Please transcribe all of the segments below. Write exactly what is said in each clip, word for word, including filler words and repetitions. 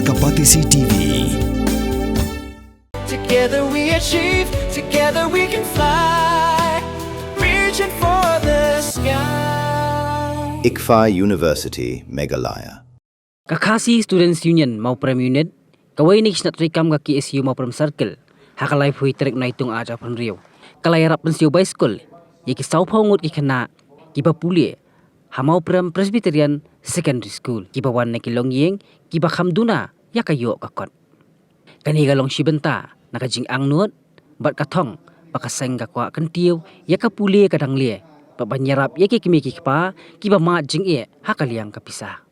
Kapatisi T V. Together we achieve, together we can fly. Reaching for the sky. ICFAI University, Meghalaya. Ka Khasi Students Union Mawprem Unit, kawei na ki shnat treikam ka K S U Mawprem Circle, ha ka laiphew tarik Naitung ar hajar arphew hynriew, ka la ïarap pynsiew baiskul ïa ki sawphew ngut ki khynnah kiba pule ha Mawprem Presbyterian Secondary School, kiba wan na ki longïing kiba kham duna ïa ka ïoh ka kot. Kane ka long shi bynta na ka jingangnud bad ka thong ba ka seng ka kwah kyntiew ïa ka pule ka dangle bad ban ïarap ïa ki kmie ki kpa kiba mad jingeh ha ka liang ka pisa.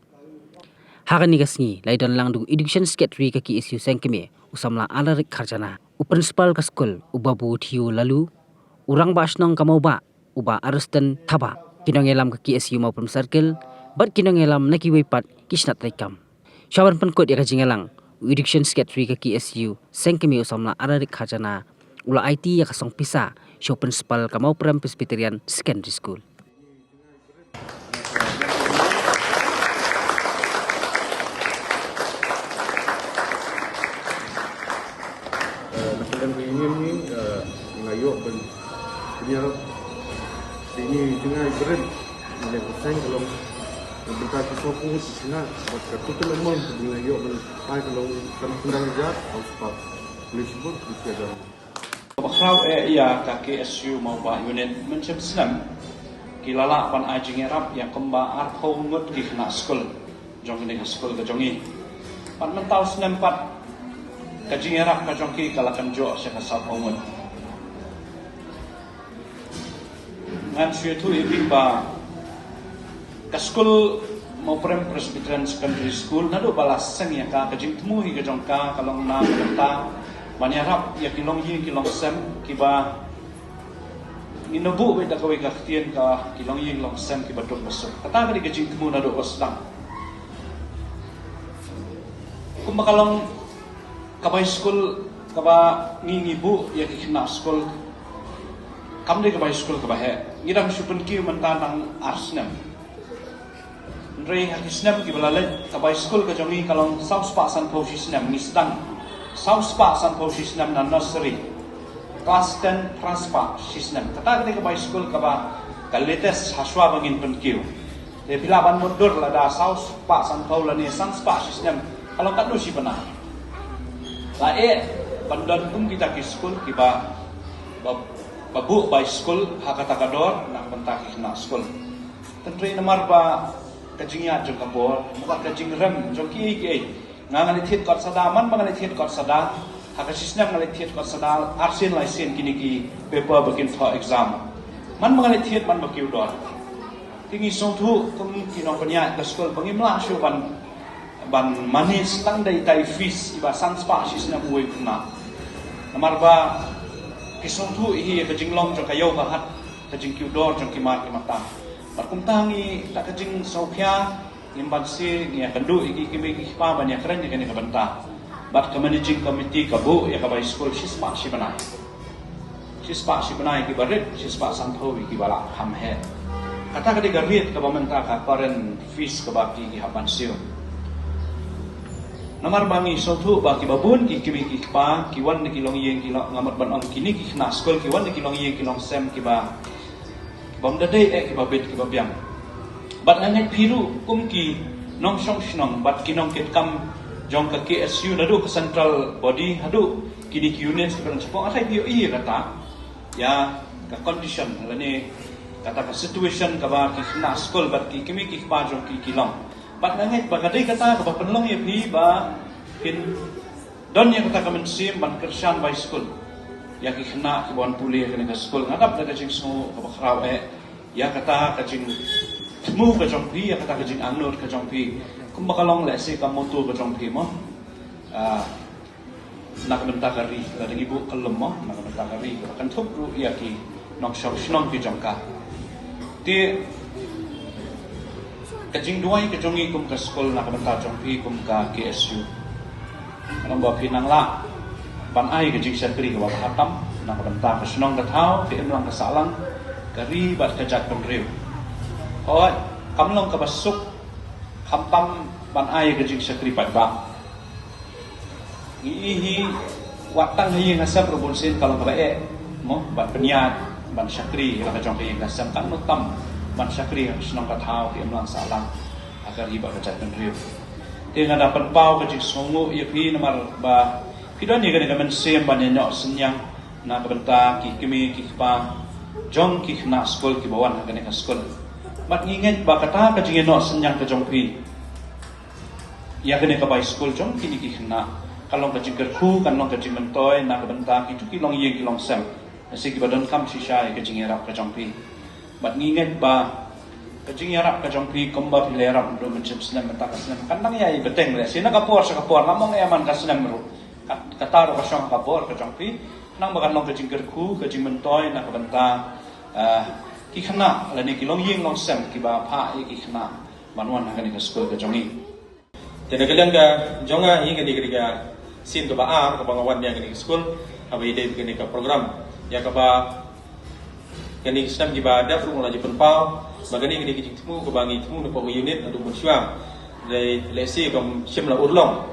Ha kane ka sngi la ïadon lang da u Education Secretary ka K S U seng kmie, u samla Alaric Kharjana, u Principal ka skul, u Babu Thio Lalu, u Rangbah Shnong ka Mawbah, u Bah Ariston Thabah, ki nongïalam ka K S U Mawprem Circle bad ki nongïalam na kiwei pat ki shnat treikam. Shuwa ban pynkut ïa ka jingïalang, u Education Secretary ka K S U seng kmie, u samla Alaric Kharjana, u la aiti ïa ka song pisa sha u Principal ka Mawprem Presbyterian Secondary School. Na ka liang ka union ni, eh, nga ïoh ban pynïarap ïa ini jngai bret na liang ka seng ka long na bynta ki sawphew ngut ki khynnah bad ka total amount ba nga ïoh ban ai ka long san phew hajar, hynriew spah. Khublei shibun, khublei shibun. Kaba khraw eh ïa ka K S U Mawbah Unit, mynshem snem ki la lah ban ai jingïarap ïa kumba arphew ngut ki khynnah skul jong kane ka skul ka jong ngi. Bad mynta u snem pat ka jingïarap ka jong ki ka la kynjoh sha ka sawphew ngut. Ngan shu ïathuh ïa phi ba ka skul Mawprem Presbyterian Secondary School naduh ba la seng ïa ka, ka jingthmu hi ka jong ka ka long na ka bynta ban ïarap ïa ki longïing ki longsem kiba ngin ïa buh beit da kawei ka ktien ka ki longïing longsem kiba duk ba suk. Kata ka dei ka jingthmu naduh ba sdang. Kumba ka long ka bai skul kaba ngi ngi buh ïa ki khynnah skul kam dei ka bai skul kaba heh. Ngi dang shu pynkiew mynta nang ar snem. Hynrei ha ki snem kiba la leit ka bai skul ka jong ngi ka long saw spah sanphew shi snem, ngi sdang saw spah sanphew shi snem na nursery, class ten phra spah shi snem. Kata ka dei ka bai skul kaba ka latest ha shuwa ba ngin pynkiew. Te phi lah ban mutdur lada saw spah sanphew lane san spah shi snem ka long katno shi bnai. La eh ban don kum kita ki skul kiba ba, ba buh bai skul ha kata ka dor na ka bynta ki khynnah skul. Hynrei namar ba ka jingïaid jong ka bor, namar ka jingrem jong kiei kiei, nga nga leit thied kot sada, man ba nga leit thied kot sada, ha ka shi snem nga leit thied kot sada, arsien laisien kine ki paper ba kin thoh exam. Man ba nga leit thied man ba kiew dor. Te ngi sngewthuh kum ki nongpynïaid ka skul ba ngim lah shuh ban, ban manage tang da itai fees iba san spah shi snem uwei u khynnah. Namar ba ki sngewthuh hi ka jinglong jong ka ïew ka hat, ka jingkiew dor jong ki mar ki mata. Bad kumta ngi da ka jingsngewkhia ngim banse ngi ïakynduh ïa ki kmie ki kpa ban ïakren ïa kane ka bynta. Bad ka managing committee ka buh ïa ka bai skul shi spah shi bnai. Shi spah shi bnai kiba rit, shi spah sanphew ïa kiba lah kham heh. Kata ka dei ka rate kaba mynta ka current fees kaba ki ki hap ban siew. Namar ba ngi sngewthuh ba kiba bun ki kmie ki kpa ki wan na ki longïing ki long, nga mut ban ong kine ki khynnah skul ki wan na ki longïing ki longsem kiba bym da dei eh kiba bit kiba biang. Bad nga ngeit phi ruh kum ki nongshong shnong bad ki nongkitkam jong ka K S U naduh ka central body haduh kine ki unit kiba dang shapoh, nga tharai phi ïohi ïa kata, ïa ka condition lane kata ka situation kaba ki khynnah skul bad ki kmie ki kpa jong ki ki long. Bad nga ngeit ba ka dei kata kaba pynlong ïa phi ba phin don ïa kata ka mynsiem ban kyrshan bai skul ïa ki khynnah kiba wan pule ïa kane ka skul. Nga dap da ka jingsngew kaba khraw eh ïa kata ka jingthmu ka jong phi, ïa kata ka jingangnud ka jong phi. Kumba ka long lehse ka motto ka jong phi mo. Ah, na ka bynta ka ri, lada ngi buh kyllum mo, na ka bynta ka ri, kaba kynthup ruh ïa ki nongshong shnong ki jong ka. Te ka jingduwai ka jong ngi kum ka skul na ka bynta jong phi kum ka K S U, ka long ba phi nang lah ban ai ka jingshakri kaba bha tam na ka bynta ka shnong ka thaw, ka imlang ka sahlang, ka ri bad ka jaitbynriew. Hooid, kam long kaba suk khamtam ban ai ka jingshakri paidbah. Ngi hi wat tang ha ïing ha sem ruh bun sien ka long kaba eh mo ban pynïaid ban shakri ïa la ka jong ka ïing ka sem, kan mut tam ban shakri ha ka shnong ka thaw ka imlang sahlang ha ka ri bad ka jaitbynriew. Te nga da pynpaw ka jingsngewnguh ïa phi namar ba phi don ïa kane ka mynsiem ban ïa noh synñiang na ka bynta ki kmie ki kpa jong ki khynnah skul kiba wan ha kane ka skul. Bad ngi ngeit ba kata ka jingïa noh synñiang ka jong phi ïa kane ka bai skul jong kine ki khynnah kan long ka jingkyrkhu, kan long ka jingmyntoi na ka bynta kito ki longïing ki longsem, na shi kiba donkam shisha ïa ka jingïarap ka jong phi. Bad ngi ngeit ba ka jingïarap ka jong phi kumba phi la ïarap mynta mynshem snem mynta ka snem kan nang ïai bteng leh shi na ka por sha ka por, ngam ong ïa man ka snem ruh. Kat- kata ruh ka shong ha ka bor ka jong phi, nang ba kan long ka jingkyrkhu ka jingmyntoi na ka bynta ah, ki khynnah lane ki longïing longsem kiba phah ïa ki khynnah ban wan ha kane ka skul ka jong ngi. Te na ka liang ka jong nga hi kane ka dei ka sien kaba ar kaba nga wan ïa kane ka skul, haba ïadei bad kane ka program ïa kaba kane ka snem kiba dep ruh nga la ju pynpaw ba kane ka dei ka jingthmu kaba ngi thmu na pdeng ka unit naduh mynshuwa. Dei lehse kam shym la urlong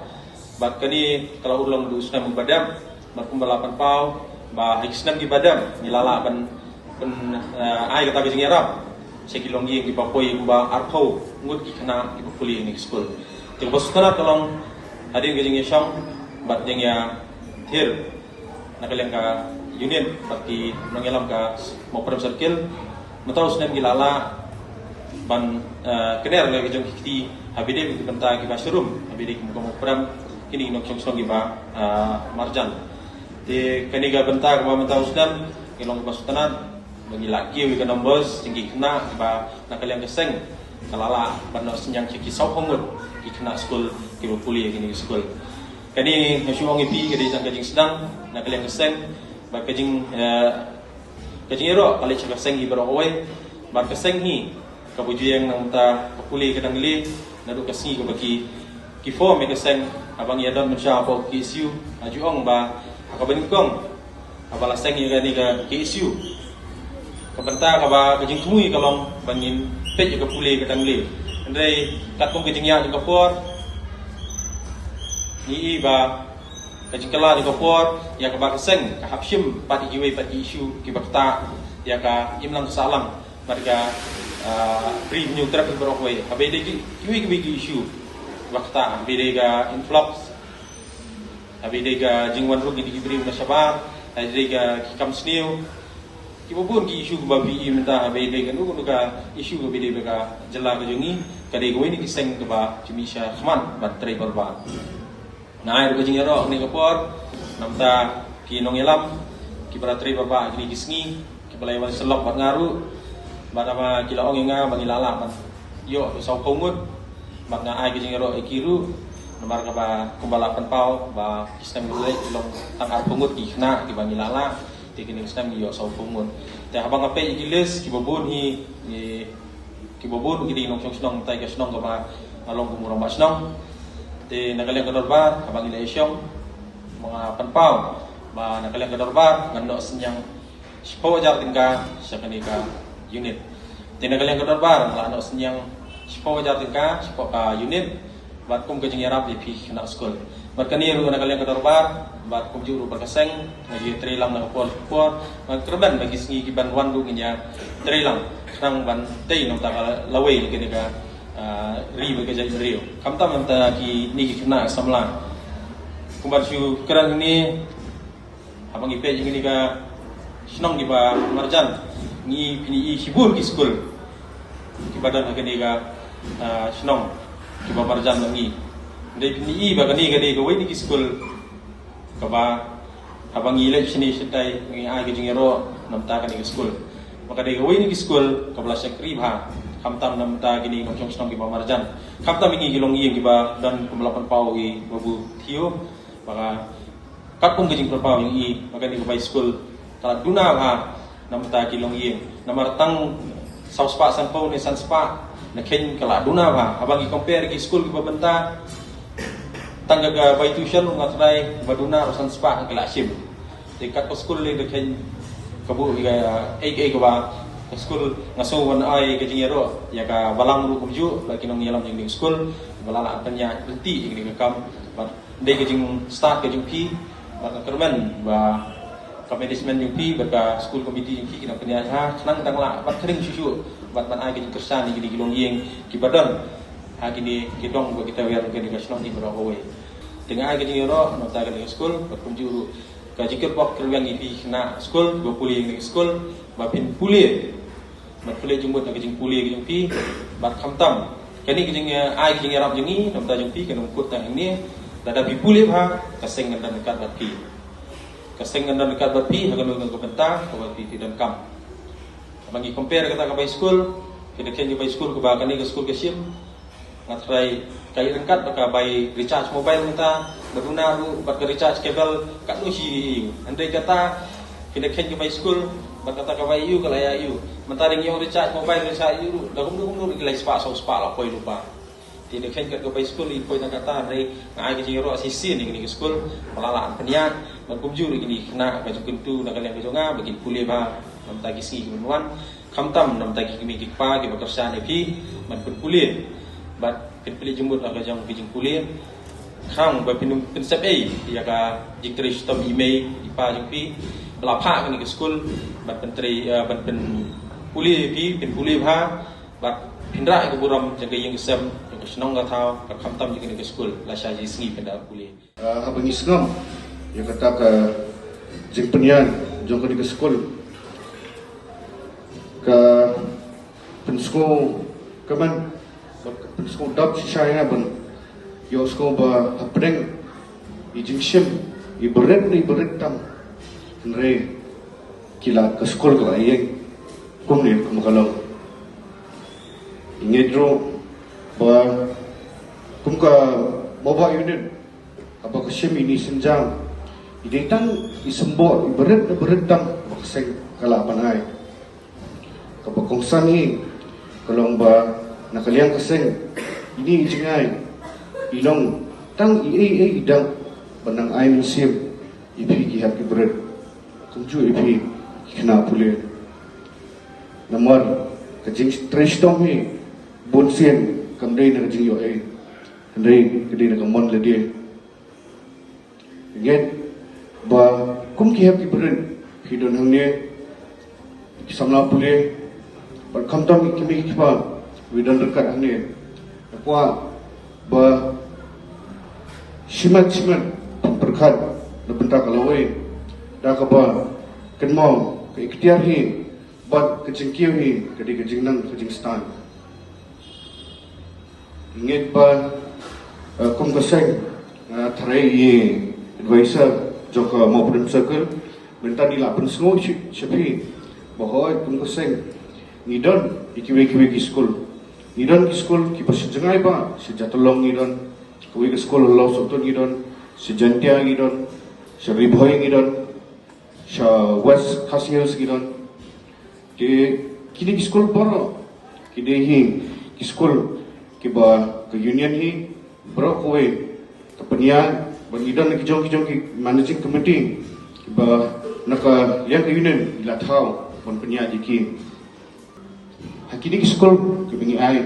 bad kane ka la urlong naduh snem ba dep. Bad kumba la pynpaw ba ha ki snem kiba dep ngi la lah ban pyn, eh, ai kata ka jingïarap sha ki longïing kiba poi kumba arphew ngut ki khynnah kiba pule ha kane ka skul. Te kaba sngewtynnat ka long hadien ka jingïashong bad jingïathir na ka liang ka unit bad ki nongïalam ka Mawprem Circle, mynta u snem ngi la lah ban, eh, kner la ka jong ki kti haba ïadei bad ki bynta kiba sharum haba ïadei ki Mawprem, kine ki nongshong shnong kiba, eh, marjan. Te kane ka bynta kaba mynta u snem ngi long kaba sngewtynnat ba ngi la kiew ïa ka numbers jong ki khynnah kiba na ka liang ka seng ka la lah ban noh synñiang sha ki sawphew ngut ki khynnah skul kiba pule ha kine ki skul. Kane nga shu ong ïa phi ka dei tang ka jingsdang na ka liang ka seng bad ka jing, eh, ka jingïaroh ka leit sha ka seng hi baroh kawei bad ka seng hi kaba ju ïeng na ka bynta ka pule ka dang leh naduh ka sngi kaba ki, ki form ïa ka seng haba ngi ïa don mynshuwa hapoh K S U. Nga ju ong ba ha kaba nyngkong haba la seng ïa kane ka K S U, ka bynta kaba ka jingthmu ïa ka long ba ngin peit ïa ka pule ka dang leh. Hynrei katkum ka jingïaid jong ka por ngi i ba ka jingkylla jong ka por ïa kaba ka seng ka hap shim pat ïa kiwei pat ki issue kiba ktah ïa ka imlang ka sahlang bad ka, ah, ri hynñiewtrep hi baroh kawei. Haba ïadei ki, kiwei kiwei ki issue kiba ktah, haba ïadei ka influx, haba ïadei ka jingwan ruh ki dei ki briew na shabar, haba ïadei ka ki kam sniew, kiba bun ki issue kiba phi i mynta haba ïadei kano kano ka issue kaba ïadei bad ka jylla ka jong ngi, ka dei kawei na ki seng kaba ju mih sha khmat ban trei palat. Nga ai ruh ka jingïaroh ha kane ka por na ka bynta ki nongïalam kiba la trei palat ha kine ki sngi, kiba la ïa wan sylloh bad nga ruh. Bad haba ki la ong ïa nga ba ngi la lah ban ïoh sawphew ngut, bad nga ai ka jingïaroh ïa ki ruh. Namar kaba kumba la pynpaw ba ki snem ki la leit ki long tang arphew ngut ki khynnah kiba ngi la lah, te kine ki snem ngi ïoh sawphew ngut. Te haba nga peit ïa ki list kiba bun hi, ngi kiba bun ki dei ki nongshong shnong, mynta ka shnong kaba nga long kum u rangbah shnong. Te na ka liang ka dorbar haba ngi la ïashong, ba nga pynpaw ba na ka liang ka dorbar ngan noh synñiang shiphew hajar tyngka sha kane ka unit. Te na ka liang ka dorbar nga la noh synñiang shiphew hajar tyngka shapoh ka unit. Bad kum ka jingïarap ïa phi khynnah skul. Bad kane ruh na ka liang ka dorbar bad kumjuh ruh bad ka seng, nga ju ïatrei lang na ka por sha ka por. Nga kyrmen ba ki sngi kiban wan ruh ngin ïatrei lang khnang ban tei na ka bynta ka lawei kane ka, ah, ri bad ka jaitbynriew, khamtam na ka bynta kine ki khynnah samla. Kumba shu kren hangne, haba ngi peit ïa kane ka shnong kiba marjan, ngi pyni i shibun ki skul kiba don ha kane ka, ah, shnong kiba marjan bad ngi. Hynrei pyni i ba kane ka dei kawei na ki skul kaba haba ngi leit shane shatai ngi ai ka jingïaroh na ka bynta kane ka skul. Ba ka dei kawei na ki skul kaba la shakri bha, khamtam na ka bynta kine ki nongshong shnong kiba marjan, khamtam ïa ngi ki longïing kiba don kumba la pynpaw i Babu Theo. Ba ka katkum ka jingpynpaw jong i ba kane ka bai skul ka la duna bha na ka bynta ki longïing. Namar tang saw spah sanphew ne san spah na kheiñ ka la duna bha. Haba ngi compare ki skul kiba bynta, tang ka, ka bai tuition ruh nga tharai ba duna ruh san spah ka la shim. Te kat ka skul lei da kheiñ ka buh ïa ka ei ei kaba Ka skul nga sngew ban ai ka jingïaroh ïa ka balang ruh kumjuh, bad ki nongïalam jong kane ka skul ba la lah ban ïa lynti ïa kane ka kam, bad dei ka jingstad ka jong phi, bad nga kyrmen ba ka management jong phi bad ka school committee jong phi kin ïa pynïaid ha khnang dang lah bad khring shuh shuh, bad ban ai ka jingkyrshan ïa kine ki longïing kiba don ha kine ki dong ba ki tawiar kane ka shnong ki baroh kawei. Te nga ai ka jingïaroh na ka bynta kane ka skul, bad kumjuh ruh ka jingkyrpad kyrweng ïa phi khynnah skul ba pule ïa kane ka skul, ba phin pule, bad pule jingmut na ka jingpule ka jong phi, bad khamtam kane ka jing, eh, ai ka jingïarap jong ngi na ka bynta jong phi kan ym kut tang hangne. Lada phi pule bha, ka seng kan don ryngkat bad phi. Ka seng kan don ryngkat bad phi ha kano kano ka bynta kaba phi, phi donkam. Haba ngi compare kata ka bai skul, phi da kheiñ ka bai skul kaba kane ka skul ka shim, nga tharai ka ïa ryngkat bad ka bai recharge mobile mynta, ba duna ruh bad ka recharge cable katno shi ïa u. Hynrei kata phi da kheiñ ka bai skul bad kata ka bai ïa u, ka la ïa ïa u. Mynta dang ïa u recharge mobile, recharge ïa u ruh da kumno kumno ruh ki lai spah saw spah la poi lypa. Te da kheiñ kat ka bai skul i poi tang kata, hynrei nga ai ka jingïaroh shisien ïa kane ka skul ba la lah ban pynïaid, bad kumjuh ruh ïa kine ki khynnah ka jingkyntu na ka liang ka jong nga ba kin pule bha na bynta ki sngi kiban wan. Khamtam na bynta ki kmie ki kpa kiba kyrshan ïa phi ban pynpule, bad pynpule jingmut ha ka jong ka jingpule. Khnang ba phin ym pynsep ei ïa ka jingtrei shitom i mei i pa jong phi ba la phah kane ka skul ban pyntrei, eh, ban pynpule ïa phi, pynpule bha, bad phin rah ïa ka burom jong ka ïing ka sem, jong ka shnong ka thaw, bad khamtam jong kane ka skul lashai shi sngi phin da pule. Ah, haba ngi sngap ïa kata ka jingpynïaid jong kane ka skul, ka pynsngewkmen, ka pynsngew dap shisha ïa nga ban ïohsngew ba hapdeng i jingshim i barit ne i barit tam, hynrei ki la, ka skul ka la ïeng kumne kum ka long. Ngi ngeit ruh ba kum ka Mawbah Unit, haba ka shim ine i sienjam, i dei tang i symbol i barit ne barit tam ba ka seng ka lah ban ai. Kaba kongsan hi ka long ba na ka liang ka seng, ine i jingai i long tang i ei ei i dang ban nang ai mynsiem ïa phi ki hep ki barit, kumjuh ïa phi ki khynnah pule. Namar ka jingtrei shitom hi bunsien kam dei na ka jingïoh ei, hynrei ka dei na ka mon lade. Ngi ngeit ba kum ki hep ki barit phi don hangne, ki samla pule, bad khamtam ki kmie ki kpa kiba don ryngkat hangne, nga kwah ba shimet shimet pyrkhat na bynta ka lawei, da kaba kynmaw ka iktiar hi bad ka jingkiew hi ka dei ka jingnang ka jingstad. Ngi ngeit ba, eh, kum ka seng, eh, tharai i advisor jong ka Mawpdem Circle mynta i la pynsngew sha, sha phi ba hooid kum ka seng ngi don ïa kiwei kiwei ki skul. Ngi don ki skul kiba sha jngai ba sha Jatlong ngi don, kawei ka skul ha Lawsohtun ngi don, sha Jaintia ngi don, sha Ri Bhoi ngi don, sha West Khasi Hills ngi don. Te kine ki skul baroh ki dei hi ki skul kiba ka union hi baroh kawei ka pynïaid, bad ngi don ki jong ki jong ki managing committee kiba na ka liang ka union i la thaw ban pynïaid ïa ki. Ha kine ki skul kiba ngi ai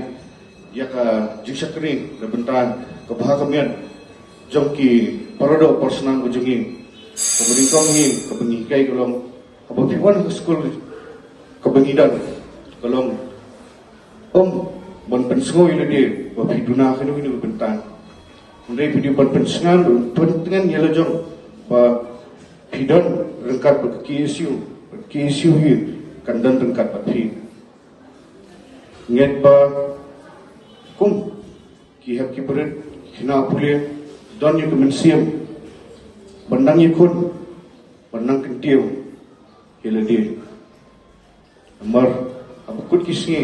ïa ka jingshakri na bynta ka bha ka miat jong ki paradoh parasnam ka jong ngi, kaba nyngkong hi kaba ngi hikai ka long, haba phi wan ha ka skul kaba ngi don, ka long ym ban pynsngew ïa lade ba phi duna kano kano ka bynta, hynrei phi dei ban pynsngew, pyntngen ïa la jong ba phi don ryngkat bad ka K S U, ka K S U hi kan don ryngkat bad phi. Ngi ngeit ba kum ki hep ki barit, ki khynnah pule, don ïa ka mynsiem ban nang ïakhun, ban nang kyntiew ïa lade. Namar haba kut ki sngi,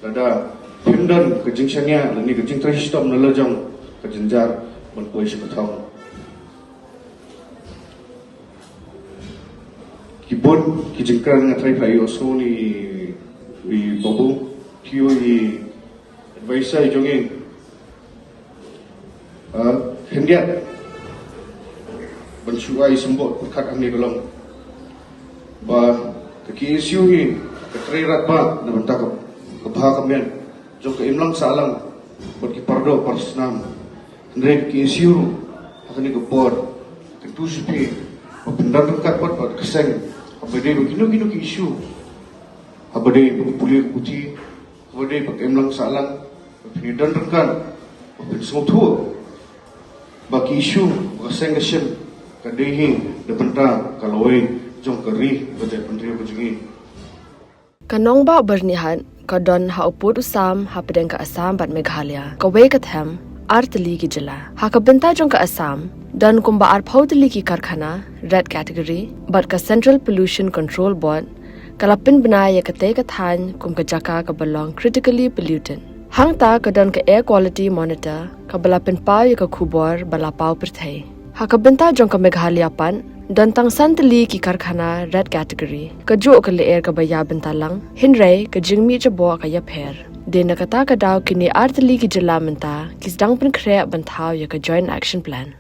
lada phim don ka jingshaniah lane ka jingtrei shitom na la jong, ka jynjar ban poi sha ka thong. Ki bun ki jingkren nga tharai phi la ïohsngew ne i Babu, ki ïoh i advisor jong ngi, ah, khyndiat ban shu ai symbol pyrkhat hangne ka long ba ka K S U hi Ka trei radbah na bynta ka bha ka miat jong ka imlang sahlang bad ki pardoh parsnam. Hynrei ki issue ruh ha kane ka por kyntu sha phi ba phin don ryngkat bad ka seng haba dei ba kino kino ki issue, haba dei ba ka pule ka puthi, haba dei ba ka imlang sahlang, ba phin don ryngkat, ba phin sngewthuh ba ki issue ba ka seng ka shin ka dei hi na bynta ka lawei jong ka ri bad ka pynriew ka jong ngi. Ka nongbah Byrnihat ka don ha u pud u sam hapdeng ka Assam bad Meghalaya, kawei ka them ar tylli ki jylla. Ha ka bynta jong ka Assam don kumba arphew tylli ki karkhana red category bad ka Central Pollution Control Board ka la pynbna ïa katei ka thaiñ kum ka jaka kaba long critically polluted. Hangta ka don ka Air Quality Monitor kaba la pynpaw ïa ka khubor ba la paw pyrthei. Ha ka bynta jong ka Meghalaya pat don tang san tylli ki karkhana red category. Kajuh ka lyer kaba ïa bynta lang, hynrei ka jingmih jaboh ka ïapher. Dei na kata ka daw kine ar tylli ki jylla mynta ki sdang pynkhreh ban thaw ïa ka Joint Action Plan.